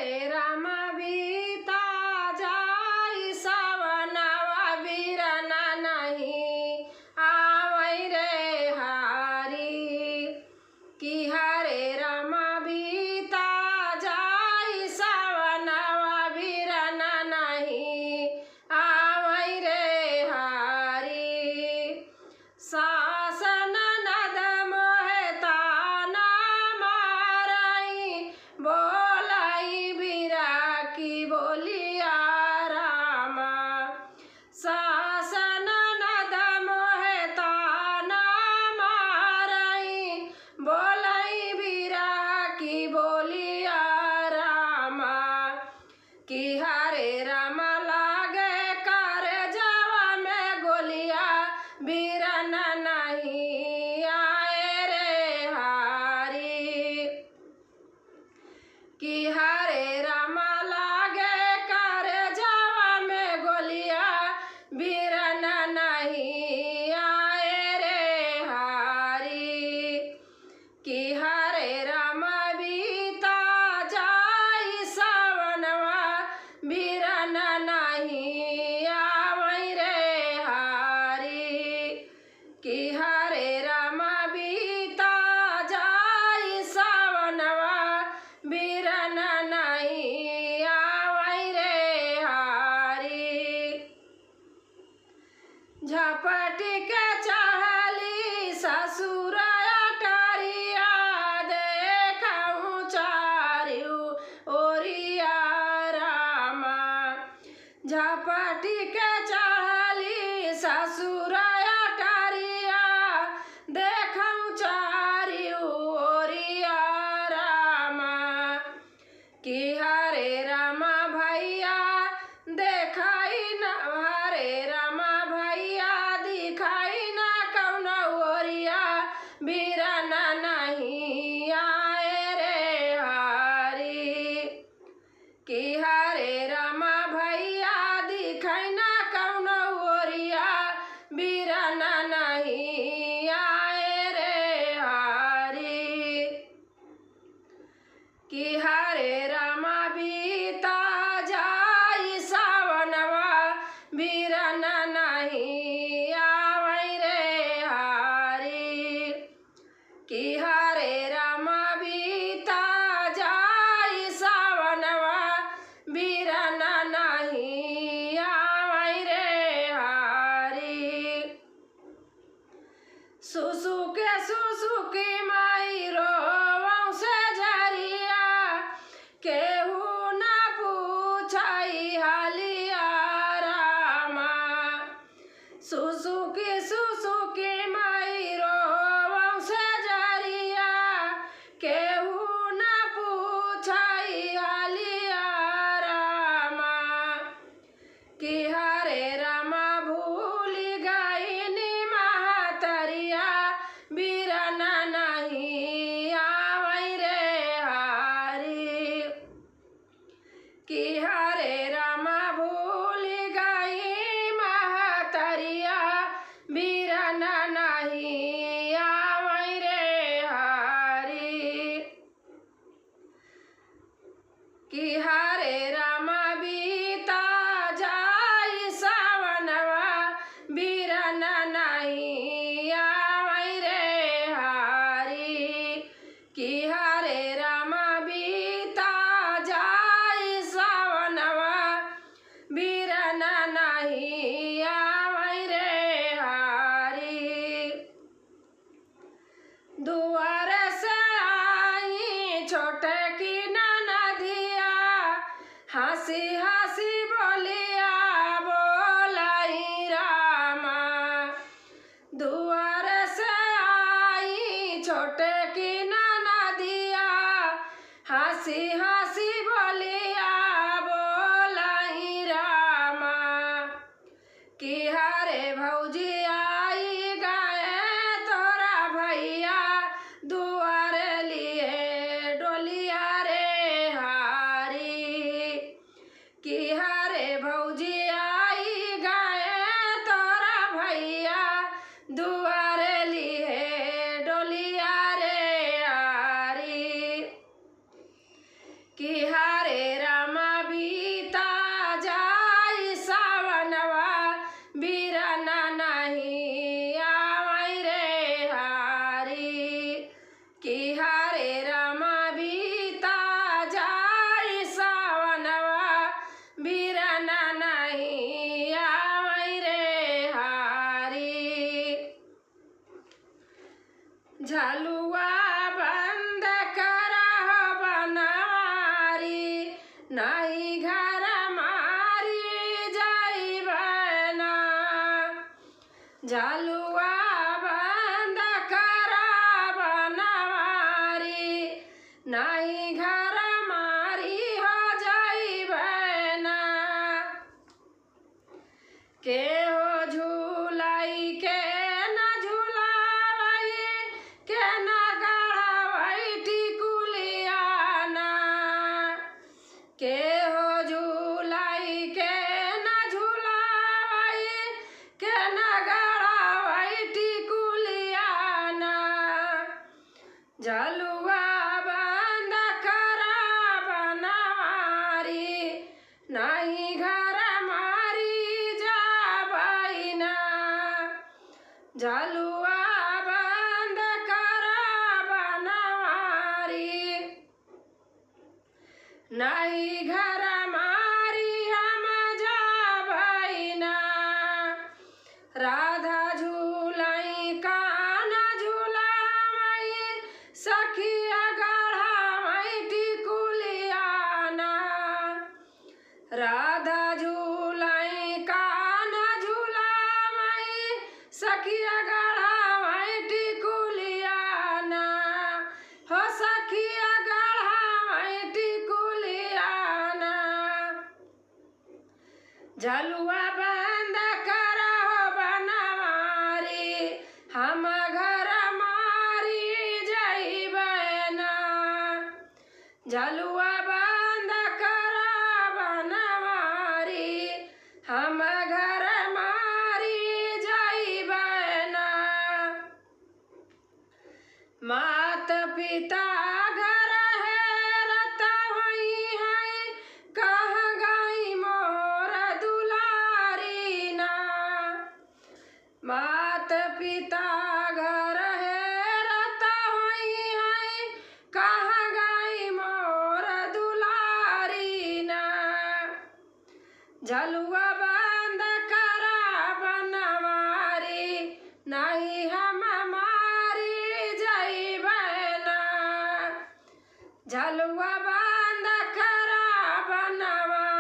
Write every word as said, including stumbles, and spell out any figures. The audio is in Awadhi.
रामा बीता जाई सावनवा बीरना नहीं आवै रे हारी। कि हरे रामा बीता जाई सावनवा बीरना नहीं आवै रे हारी। सास ननद मोहे ताना मारई, बोलई बीरा की बोलिया रामा। सास ननद मोहे ताना मारई, बोलई बीरा की बोलिया रामा। कि हरे रामा लागे करजवा में गोलिया, बीरना नहीं आवै रे हारी। कि हरे रामा लागे करजवा में गोलिया, बीरना नहीं आवै रे हारी। कि हरे रामा बीता जाई सावनवा, बीरना नहीं आवै रे हारी। कि हरे रामा बीता जाई सावनवा, बीरना नहीं आवै रे हारी। झपटी के चढ़ली ससुरा अटारिया, देखहु चारिउ ओरिया रामा। झपटी के चढ़ली ससुरा अटारिया, देखहु चारिउ ओरिया रामा। कि हरे रामा भैया देखाई ना, हरे रामा भैया दिखाई ना कौनो ओरिया, बीरना नहीं आवै रे हारी। कि हरे रामा भैया दिखाई ना कौनो ओरिया, बीरना नहीं आवै रे हारी। कि हरे रामा बीता जाई सावनवा, बीरना नहीं आवै रे हारी। कि हरे रामा बीता जाई सावनवा, बीरना नहीं आवै रे हारी। सुसुके सुसुके माई रोवौ से जरिया, केहू ना पूछई हालिया रामा। सुसुकी सुसुकी माई रोवौ से जरिया, केहू ना पूछई हालिया रामा। कि हरे रामा भूलि गइनी महतरिया, बीरना नहीं आवै रे हारी। कि हरे रामा भूलि गई महतरिया, बीरना नहीं आवै रे हारी। कि हरे रामा बीता जाई सावनवा, बीरना नहीं आवै रे हारी। कि हरे रामा बीता जाई सावनवा, बीरना नहीं आवै रे हारी। दुआर से आई छोटकी ननदिया, हँसी हँसी बोलिया बोलाई रामा। दुआर से आई छोटकी ननदिया, हँसी हँसी बोलिया बोलाई रामा। कि हरे भौजी आई गए तोरा भैया, दुआर लिहे डोलिया रे हारी। कि हरे भौजी आई गए तोरा भैया, दुआर लिहे डोलिया रे हारी। कि झलुआ बंद करा बनवारी, नाहीं घर मारी हो जइबे ना। केहो झुलाई के ना झुलावई, के ना गढ़ावई टिकुलिया ना। केहो झुलाई के ना झुलावई, के ना गढ़ावई टिकुलिया ना। झलुआ बंद करा बनवारी, नाहीं घर मारी जाबई ना। झलुआ बंद करा बनवारी, नाहीं घर मारी हम जाबई ना। राधा झुलाई कान्हा झुलावई, सखिया गढ़ावई टिकुलिया ना। राधा झुलाई कान्हा झुलावई, सखिया गढ़ावई टिकुलिया ना। हो सखिया गढ़ावई टिकुलिया ना। झलुआ बंद करा हो बनवारी, हम घर मारी जइबे ना। झलुआ बंद करा बनवारी, हम घर मारी जइबे ना। मात पिता घर हेरत होइहैं, कहाँ गई मोर दुलारी ना। मात पिता घर हेरत होइहैं, कहाँ गई मोर दुलारी ना। झलुआ बंद करा बनवारी, नाहीं हम मारी जइबे ना। झलुआ बंद करा बनवारी,